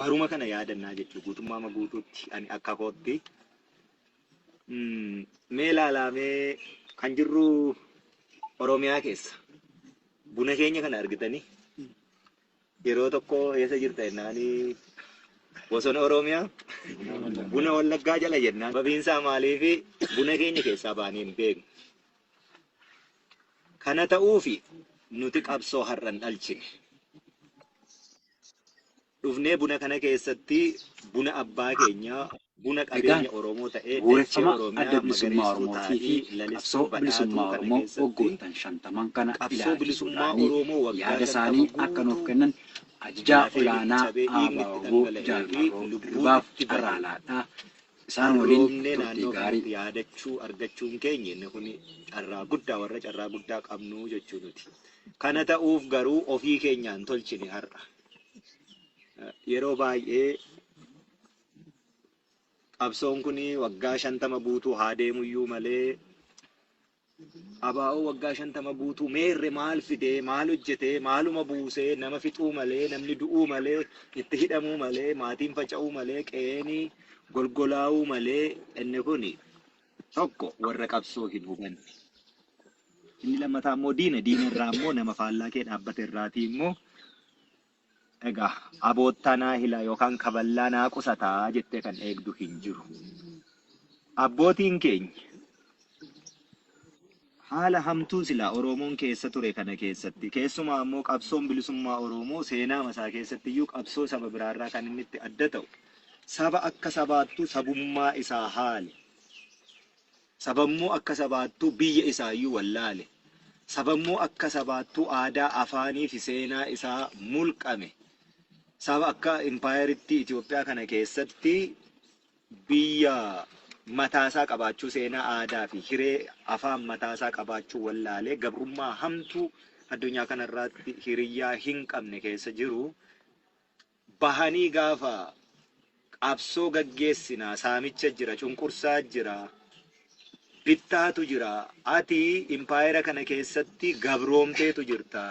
Baruma kana yaadannaa jechuudha guutummaa guutuutti ani akka kootti. Mee ilaalamee kan jirru Oromiyaa keessa buna keenya kana argitanii yeroo tokko eessa jirta jennaanii bosona Oromiyaa buna Wallaggaa jala jennaan. Sababiin isaa maaliifi buna keenya keessaa baanee hin beeknu. Kana ta'uufi nuti qabsoo har'an dhalchine. Dhufnee buna kana keessatti buna abbaa keenyaa buna Egaan qabeenya Oromoo ta'ee dachee bu'uureffama Oromiyaa Adda Bilisummaa magariistuu Oromootii fi taa'ii lalistuu qabsoo badhaatuu bilisummaa kana Oromoo keessatti waggoottan 50n kana qabsoo bilisummaa ilaalchisuudhaanii Oromoo waggaa yaada 50 isaanii akka nuuf guutuu kennan ajajaa lafeen itti olaanaa cabee dhiigni itti ABO dhangala'ee Jaal fi Marroo lubbuun Dirribaaf itti bade carraa laadhaa isaan waliin harroomnee turtii naannoo gaarii. kanatti yaadachuu argachuun keenya inni kun carraa guddaa warra carraa guddaa qabnu jechuu nuti. Kana ta'uuf garuu ofii keenyaan tolchine har'a. Yeroo baay'ee qabsoon kun waggaa 50 guutuu haa deemuyyuu malee ABO waggaa 50 guutuu meerre maal fidee maal hojjetee maaluma buusee nama fixuu malee namni du'uu malee itti hidhamuu malee maatiin faca'uu malee qe'een golgolaa'uu malee inni kun tokko warra qabsoo hin hubanne. Inni lammataa immoo diina diina irraa immoo nama faallaa kee dhaabbate irraatii immoo egaa aboottaa naa hila yookaan kaballaa naa qusataa jettee kan eegdu hin jiru. Abbootiin keenya haala hamtuu silaa Oromoon keessa ture kana keessatti keessumaa immoo qabsoon bilisummaa Oromoo seenaa masaa keessatti iyyuu qabsoo saba biraarraa kan inni itti adda ta'u saba akka sabaattuu sabummaa isaa haale. Sabammoo akka sabaattuu biyya isaayyuu wallaale. Sabammoo akka sabaattuu aadaa afaanii fi seenaa isaa mulqame. Saba akka impaayeritti Itoophiyaa kana keessatti biyya mataasaa qabaachuu seenaa aadaa fi hiree afaan mataasaa qabaachuu wallaalee gabrummaa hamtuu addunyaa kanarraatti hiriyyaa hin qabne keessa jiru bahanii gaafa qabsoo gaggeessinaa saamicha jira cunqursaa jira bittaatu jira ati impaayera kana keessatti gabroomteetu jirta.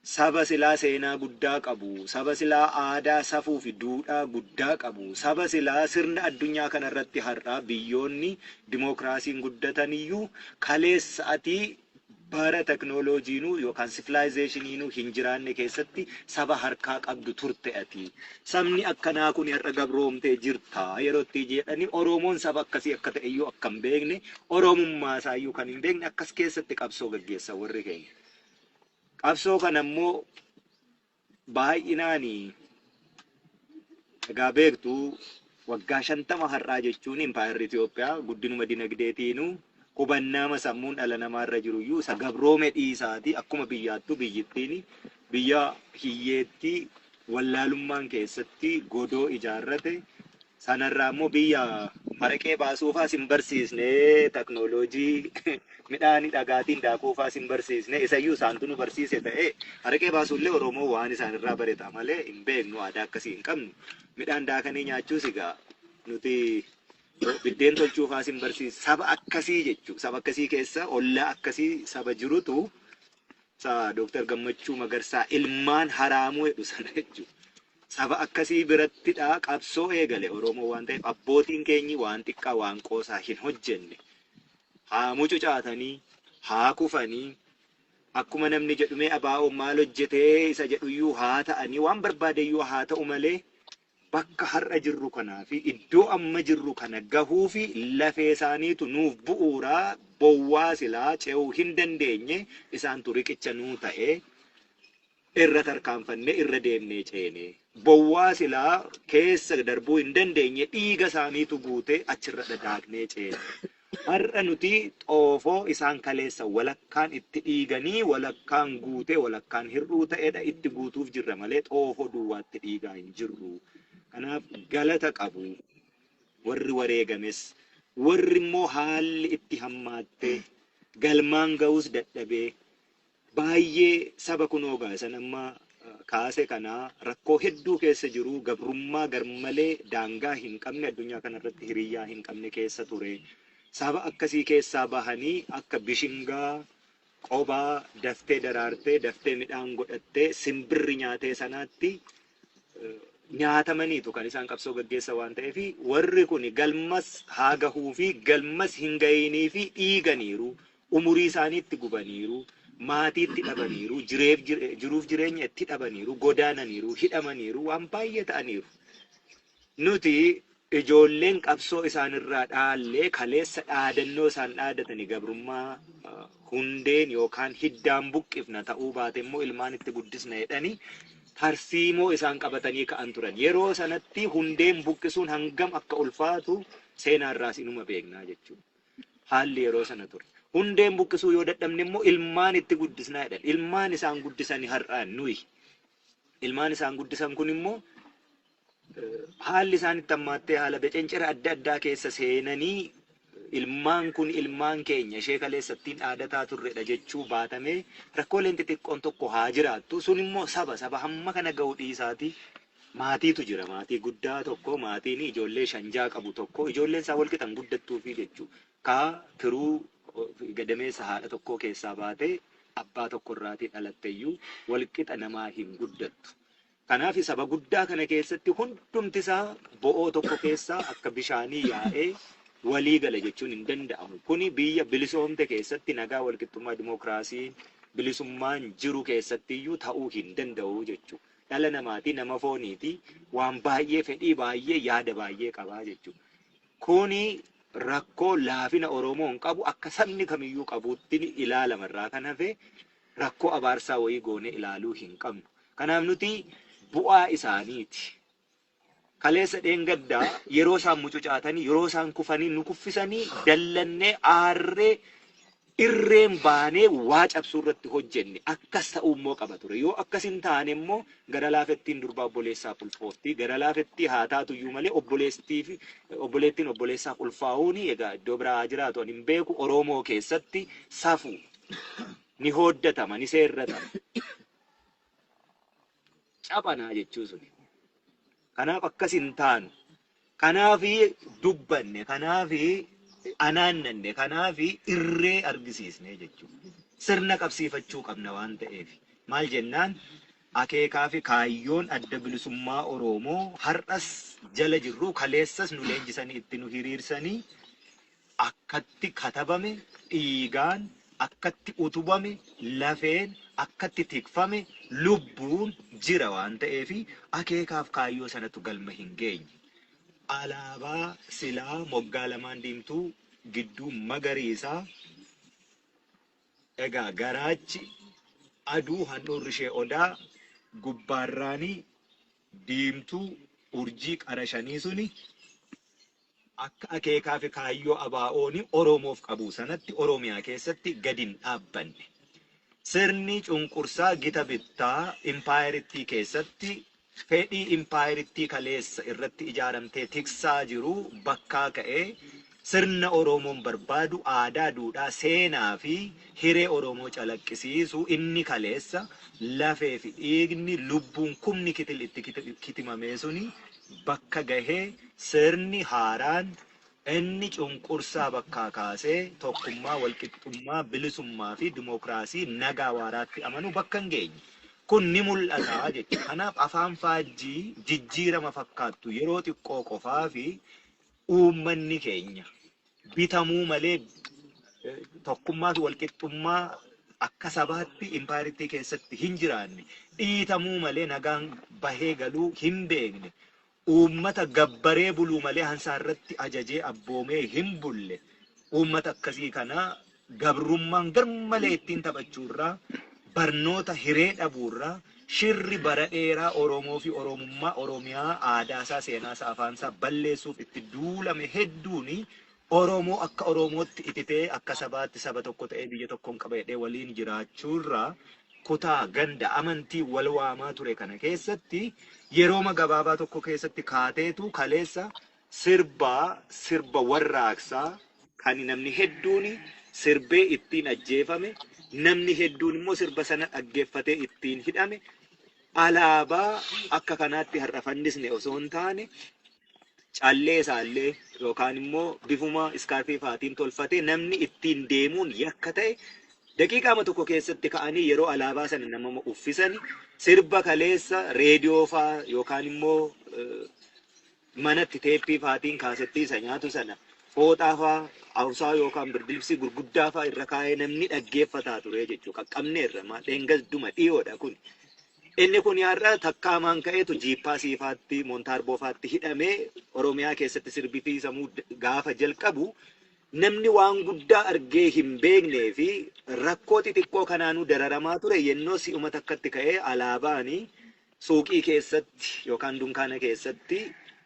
Saba silaa seenaa guddaa qabu, saba silaa aadaa safuu fi duudhaa guddaa qabu, saba silaa sirna addunyaa kanarratti har'aa biyyoonni dimookiraasiin guddataniyyuu kaleessa ati bara teknooloojiinuu yookaan sivilaayizeeshiniinuu hin jiraanne keessatti saba harkaa qabdu turte ati. Sabni akkanaa kun har'a gabroomtee jirta yeroo itti jedhanii Oromoon saba akkasii akka ta'e iyyuu akka hin beekne Oromummaa isaayyuu kan hin beekne akkas keessatti qabsoo gaggeessa warri keenya. Qabsoo kana immoo baay'inaan egaa beektu waggaa 50 har'aa jechuun impaayerri Itoophiyaa guddinuma dinagdeetiinuu hubannaama sammuun dhala namaarra jiru iyyuu isa gabroome dhiisaati akkuma biyyaattuu biyyittiin biyya hiyyeettii wallaalummaan keessatti godoo ijaarrate sanarraa immoo biyya haraqee baasuufaas hin barsiisne teknooloojii midhaan dhagaatiin daakuufaas hin barsiisne isayyuu isaantu nu barsiise ta'e haraqee baasuullee Oromoo waan isaanirraa bareta malee hin beeknu aadaa akkasii hin qabnu midhaan daakanii nyaachuus egaa nuti biddeen tolchuufaas hin barsiise saba akkasii jechuudha saba akkasii keessa ollaa akkasii saba jirutu sa Dooktar Gammachuu Magarsaa ilmaan haraamuu jedhu sana jechuudha. Saba akkasii birattidha qabsoo eegale Oromoo waan ta'eef abbootiin keenyi waan xiqqaa waan qoosaa hin hojjenne. Haa mucucaatanii, haa kufanii, akkuma namni jedhumee ABO maal hojjetee isa jedhuyyuu haa ta'anii waan barbaadeyyuu haa ta'u malee bakka har'a jirru kanaa fi iddoo amma jirru kana gahuu fi lafee isaaniitu nuuf bu'uuraa bowwaa silaa ce'uu hin dandeenye isaantu riqicha nuu ta'ee irra tarkaanfannee irra deemnee ceene. Bowwaa silaa keessa darbuu hin dandeenye dhiiga isaaniitu guutee achirra dhadaaqnee ceene. Har'a nuti xoofoo isaan kaleessa walakkaan itti dhiiganii walakkaan guutee walakkaan hir'uu ta'edha itti guutuuf jirra malee xoofoo duwwaatti dhiigaa hin jirru. Kanaaf galata qabu warri wareegames warri immoo haalli itti hammaattee galmaan ga'uus dadhabee baay'ee saba kunoo gaasan amma kaase kanaa rakkoo hedduu keessa jiru gabrummaa garmalee daangaa hin qabne addunyaa kanarratti hiriyyaa hin qabne keessa ture. Saba akkasii keessaa bahanii akka bishingaa qobaa daftee daraartee daftee midhaan godhattee simbirri nyaatee sanaatti Nyaatamaniitu kan isaan qabsoo gaggeessa waan ta'eef, warri kun galmas haa gahuu fi galmas hin gahinii fi dhiiganiiru, umurii isaanii itti gubaniiru, maatiitti dhabaniiru, jiruuf jireenya itti dhabaniiru, godaananiiru, hidhamaniiru, waan baay'ee ta'aniiru. Nuti ijoolleen qabsoo isaanirraa dhaallee kaleessa dhaadannoo isaan dhaadatanii gabrummaa hundeen yookaan hiddaan buqqifna, ta'uu baate immoo ilmaan itti guddisna jedhanii tarsiimoo isaan qabatanii ka'an turan. Yeroo sanatti hundeen buqqisuun hangam akka ulfaatu seenaarraas inuma beeknaa jechuudha. Haalli yeroo sana ture. Hundeen buqqisuu yoo dadhabne immoo ilmaan itti guddisnaa jedhan. Ilmaan isaan guddisanii har'aan nuyi. Ilmaan isaan guddisan kun immoo haalli isaan itti hammaattee haala becencera adda addaa keessa seenanii, ilmaan kun ilmaan keenya ishee kaleessattiin dhaadataa turredha jechuu baatamee rakkooleen xixiqqoon tokko haa jiraattu. Sun immoo saba hamma kana ga'u dhiisaati. Maatiitu jira. Maatii guddaa tokko, maatiin ijoollee 5-6 qabu tokko, ijoolleen isaa wal qixan guddattuufi jechuudha. Kaa tiruu gadameessa haadha tokkoo keessaa baatee abbaa tokko irraatii dhalatteeyyuu wal qixa namaa hin guddattu. Kanaaf saba guddaa kana keessatti hundumti isaa bo'oo tokko keessaa akka bishaanii yaa'ee walii gala jechuun hin danda'amu. Kuni biyya bilisoomte keessatti nagaa, walqixxummaa, dimookiraasii, bilisummaan jiru keessatti iyyuu ta'uu hin danda'u jechuudha. Dhala namaati, nama fooniiti, waan baay'ee, fedhii baay'ee, yaada baay'ee qabaa jechuudha. Kuni rakkoo laafina Oromoon qabu akka sabni kamiyyuu qabuutti ilaalamarraa kan hafe rakkoo abaarsaa wayii goonee ilaaluu hin qabnu. Kanaaf nuti bu'aa isaaniiti. Kaleessa dheengaddaa yeroo isaan mucucaatanii, yeroo isaan kufanii nu kuffisanii, dallannee aarree irreen baanee waa cabsuu irratti hojjenne. Akkas ta'uu immoo qaba ture. Yoo akkas hin taane immoo gara laafettiin durbaa obboleessaaf ulfoofti. Gara laafettii haa taatu iyyuu malee obboleettii fi obboleettiin obboleessaaf ulfaa'uun egaa iddoo biraa haa jiraatu ani hin beeku. Oromoo keessatti safu ni hooddatama, ni seerratama. Caphanaa jechuu suni. Kanaaf akkas hin taanu. Kanaafi dubbanne, kanaafi anaannanne, kanaafi irree argisiisne jechuudha. Sirna qabsiifachuu qabna waan ta'eef. Maal jennaan, akeekaa fi kaayyoon Adda Bilisummaa Oromoo har'as jala jirru, kaleessas nu leenjisanii itti nu hiriirsanii, akkatti katabame dhiigaan, akkatti utubame lafeen, akkatti tikfame lubbuun jira waan ta'eef, akeekaaf kaayyoo sanatu galma hin geenye. Alaabaa silaa moggaa lamaan diimtuu, gidduu magariisaa, egaa garaachi aduu, handhuurri ishee odaa, gubbaarraanii diimtuu urjii qara shanii suni akka akeekaa fi kaayyoo ABO'n Oromoof qabu sanatti Oromiyaa keessatti gadi hin dhaabbanne. Sirni cunqursaa gita bittaa impaayerittii keessatti fedhii impaayerittii kaleessa irratti ijaaramtee tiksaa jiru bakkaa ka'ee sirna Oromoon barbaadu, aadaa, duudhaa, seenaa fi hiree Oromoo calaqqisiisu, inni kaleessa lafee fi dhiigni lubbuun kumni kitil itti kitimamee suni bakka gahee, sirni haaraan inni cunqursaa bakkaa kaasee tokkummaa, walqixxummaa, bilisummaa fi dimookiraasii nagaa waaraatti amanu bakka hin geenye. Kun ni mul'ata jechuudha. Kanaaf afaan faajjii jijjiirama fakkaattu yeroo xiqqoo qofaa fi uummanni keenya bitamuu malee tokkummaa fi walqixxummaa akka sabaatti impaayirittii keessatti hin jiraanne, dhiitamuu malee nagaan bahee galuu hin beekne, uummata gabbaree buluu malee hansaa irratti ajajee abboomee hin bulle, uummata akkasii kana gabrummaan garmalee ittiin taphachuurraa, barnoota hiree dhabuurraa, shirri bara dheeraa Oromoo fi Oromummaa, Oromiyaa, aadaasaa, seenaasaa, afaansaa balleessuuf itti duulame hedduuni Oromoo akka Oromootti ititee akka sabaatti saba tokko ta'ee biyya tokkoon qaba jedhee waliin jiraachuurraa kutaa, ganda, amantii wal waamaa ture kana keessatti yerooma gabaabaa tokko keessatti kaateetu kaleessa sirba warraaqsaa kan namni hedduun sirbee ittiin ajjeefame, namni hedduun immoo sirba sana dhaggeeffatee ittiin hidhame, alaabaa akka kanaatti har'a fannisne osoo hin taane callee isaallee yookaan immoo bifuma iskaarfii faatiin tolfatee namni ittiin deemuun yakka ta'e, daqiiqaama tokko keessatti ka'anii yeroo alaabaa sana nama uffisan Sirba kaleessa reediyoo faa yookaan immoo manatti teeppii faatiin kaasettii isa nyaatu sana fooxaa faa hawsaa yookaan birdilibsii gurguddaa faa irra kaa'ee namni dhaggeeffataa ture jechuudha. Qaqqabneerra dheengadduma dhiyoodha kun. Inni kun har'a takkaamaan ka'eetu jiippaa siifaatti moontaarboo faatti hidhamee Oromiyaa keessatti sirbi fi sammuu gaafa jalqabu, namni waan guddaa argee hin beeknee fi rakkoo xixiqqoo kanaanuu dararamaa ture, yennoo si'uma takkatti ka'ee alaabaanii suuqii keessatti yookaan dunkaana keessatti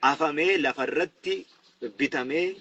afamee lafarratti bitamee.